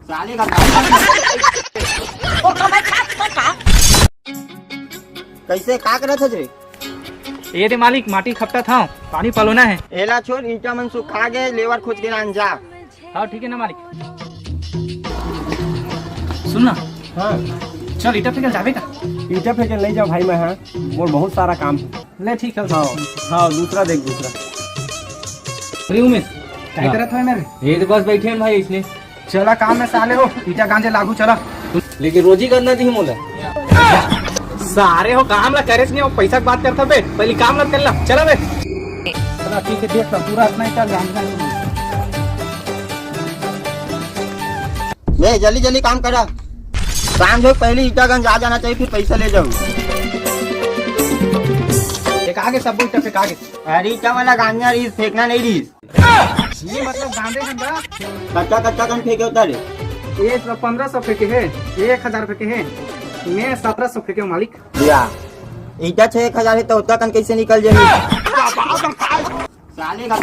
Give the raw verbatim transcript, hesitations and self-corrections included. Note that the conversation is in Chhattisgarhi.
साले का कइसे का करत हस रे? ये दे मालिक, माटी खपटत हंव, पानी पलोना हे। एला छोड़, ईंटा मन सुखा गे, लेबर खोज के लान जा। हाँ, ठीक है ना मालिक। सुन ना। हाँ। चल, ईंटा फेंके जाबे का? ईंटा फेंके नहीं जाओ भाई, मैं, हाँ, मोर बहुत सारा काम है। ले, ठीक है। हाँ, हाँ, दूसरा देख, दूसरा। अरे उमेश, काय हाँ। करत हवे मेरे? ये तो बस बैठे हैं भाई, इसने। चला काम में साले हो, ईंटा गांजे लागू, चला। लेकिन रोजी करना नहीं मोला। सारे हो काम ला करे नहीं हो, पैसा की बात करता बे, पहले काम ला कर ला, चला बे। चला ठीक है, देख ला, पूरा इतना ईंटा गांजना है। ले जल्दी जल्दी काम करा, काम जो पहले ईंटा गंज आ जाना चाहिए, फिर पैसा ले जाओ। फेंका के सब ईंटा फेंका के। अरे ईंटा वाला गांजना रहीस, फेंकना नहीं रहीस। ये मतलब गांजे हम का? कच्चा कच्चा कन फेंके होता रे। ये तो पन्द्रह सौ फेंके है, एक हजार फेंके है, मैं सत्रह सौ फेंके हूँ मालिक। या ईंटा छे एक हजार है तो उतना कन कैसे निकल जाए? साले का